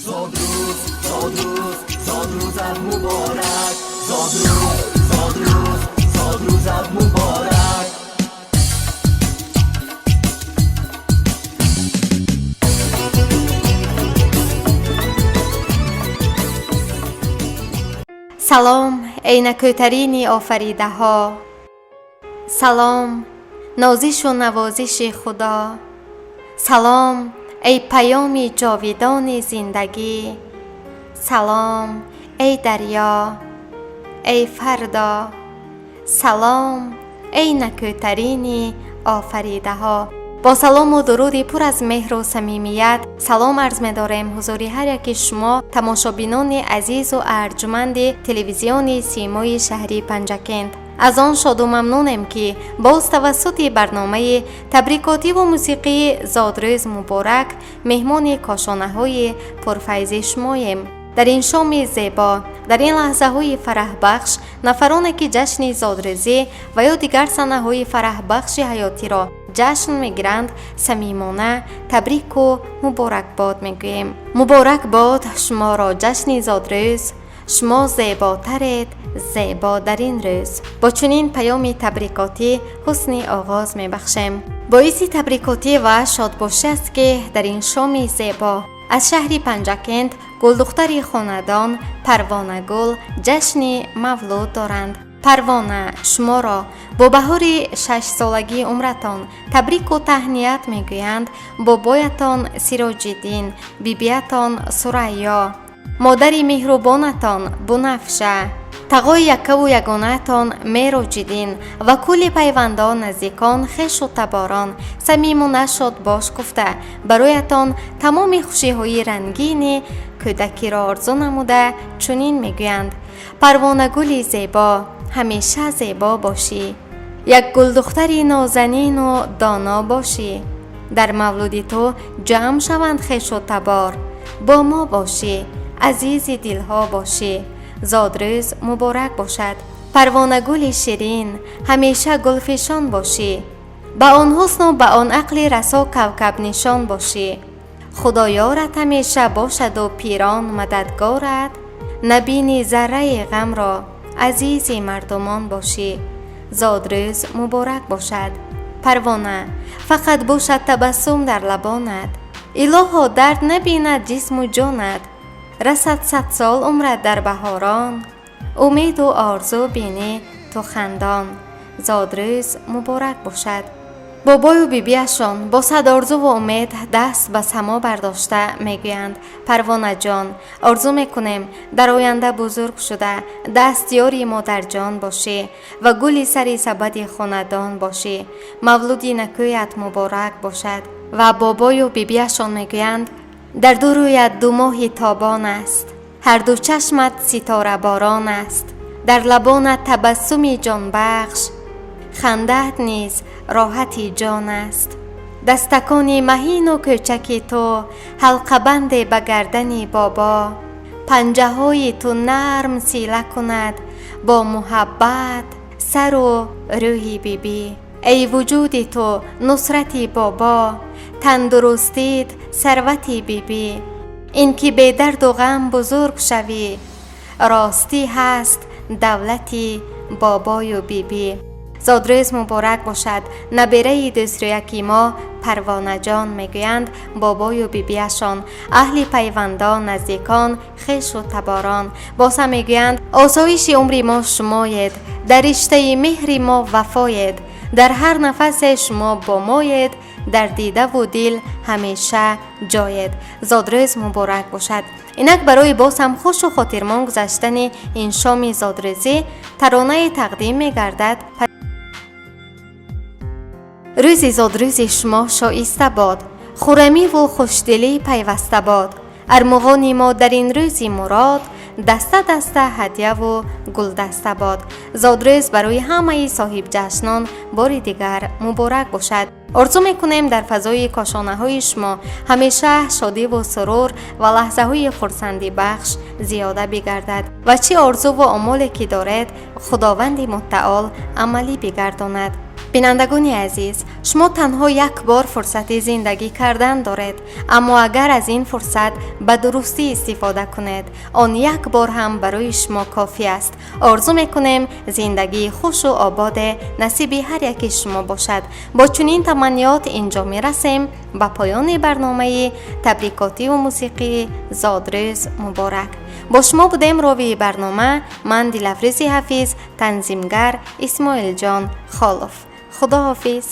Зодрӯз, зодрӯз, зодрӯзат муборак. Зодрӯз, зодрӯз, зодрӯзат муборак. Салом, эй накӯтарини офаридаҳо. Салом, нозишу навозиши Худо. Салом, эй паёми ҷовидони зиндагӣ. Салом, эй дарё, эй фардо. Салом, эй накӯтарини офаридаҳо. Бо салому дуруди пур аз меҳру самимият салом арз медорем ҳузури ҳар яки шумо, тамошобинони азизу арҷуманди телевизиони Симои шаҳри Панҷакент. Аз он шоду мамнунем, ки боз тавассути барномаи табрикотиву мусиқии «Зодрӯз муборак» меҳмони кошонаҳои пурфайзи шумоем. Дар ин шоми зебо, дар ин лаҳзаҳои фараҳбахш, нафароне ки ҷашни зодрӯзӣ ва ё дигар санаҳои фараҳбахши ҳаётиро ҷашн мегиранд, самимона табрику муборакбод мегӯем. Муборак бод шуморо ҷашни зодрӯз, шумо зеботаред зебо дар ин рӯз. Бо чунин паёми табрикотӣ ҳусни оғоз мебахшем. Боиси табрикотӣ ва шодбошӣ аст, ки дар ин шоми зебо аз шаҳри Панҷакент гулдухтари хонадон Парвонагул ҷашни мавлуд доранд. Парвона, шуморо бо баҳори шашсолагии умратон табрику таҳният мегӯянд бобоятон Сироҷиддин, бибиятон Сурайё, модари меҳрубонатон Бунафша, тағои яккаву ягонаатон Мероҷиддин ва кулли пайвандон, наздикон, хешу таборон. Самимона шодбош гуфта, бароятон тамоми хушиҳои рангини кӯдакиро орзу намуда, чунин мегӯянд: Парвонагули зебо, ҳамеша зебо бошӣ, як гулдухтари нозанину доно бошӣ. Дар мавлуди ту ҷамъ шаванд хешу табор, бо мо бошӣ, азизи дилҳо бошӣ. Зодрӯз муборак бошад, Парвонагули ширин, ҳамеша гулфишон бошӣ, ба он ҳусну ба он ақли расо кавкабнишон бошӣ. Худоёрат ҳамеша бошаду пирон мададгорат, набини зарраи ғамро, азизи мардумон бошӣ. Зодрӯз муборак бошад, Парвона, фақат бошад табассум дар лабонат, илоҳо дард набинад ҷисму ҷонат, расад 100 сол умрат дар баҳорон, умеду орзу бинӣ ту хандон. Зодрӯз муборак бошад. Бобою бибиашон бо сад орзуву умед даст ба само бардошта мегӯянд: Парвонаҷон, орзу мекунем, дар оянда бузург шуда дастёри модарҷон бошӣ ва гули сари сабади хонадон бошӣ. Мавлуди накӯят муборак бошад. Ва бобою бибиашон мегӯянд: дар ду рӯят ду моҳи тобон аст, ҳарду чашмат ситораборон аст, дар лабонат табассуми ҷонбахш, хандаат низ роҳати ҷон аст. Дастакони маҳину кӯчаки ту ҳалқабанде ба гардани бобо, панҷаҳои ту нарм сила кунад бо муҳаббат сару рӯҳи бибӣ. Эй вуҷуди ту нусрати бобо, тандурустит сарвати бибӣ. Ин ки бедарду ғам бузург шавӣ, ростӣ ҳаст давлати бобою бибӣ. Зодрӯз муборак бошад, набераи дӯстрӯяки мо Парвонаҷон, мегӯянд бобою бибиашон, аҳли пайвандон, наздикон, хешу таборон. Боз ҳам мегӯянд: осоиши умри мо шумоед, дар риштаи меҳри мо вафоед, дар ҳар нафасе шумо бо моед, дар дидаву дил ҳамеша ҷоед. Зодрӯз муборак бошад. Инак барои боз ҳам хушу хотирмон гузаштани ин шоми зодрӯзӣ таронае тақдим мегардад. Рӯзи зодрӯзи шумо шоиста бод, хуррамиву хушдилӣ пайваста бод. Армуғони мо дар ин рӯзи мурод даста даста ҳадяву гулдаста бод. Зодрӯз барои ҳамаи соҳибҷашнон бори дигар муборак бошад. Орзу мекунем, дар фазои кошонаҳои шумо ҳамеша шодиву сурур ва лаҳзаҳои хурсандибахш зиёда бигардад ва чӣ орзуву омоле ки доред, Худованди Муттаол амалӣ бигардонад. Бинандагони азиз, шумо танҳо як бор фурсати зиндагӣ кардан доред, аммо агар аз ин фурсат ба дурустӣ истифода кунед, он як бор ҳам барои шумо кофӣ аст. Орзу мекунем, зиндагии хушу ободе насиби ҳар яки шумо бошад. Бо чунин таманниёт инҷо мерасем ба поёни барномаи табрикотиву мусиқии «Зодрӯз муборак». Бо шумо будем ровии барнома ман, Дилафрӯзи Ҳафиз, танзимгар Исмоилҷон Холов. Худоҳофиз.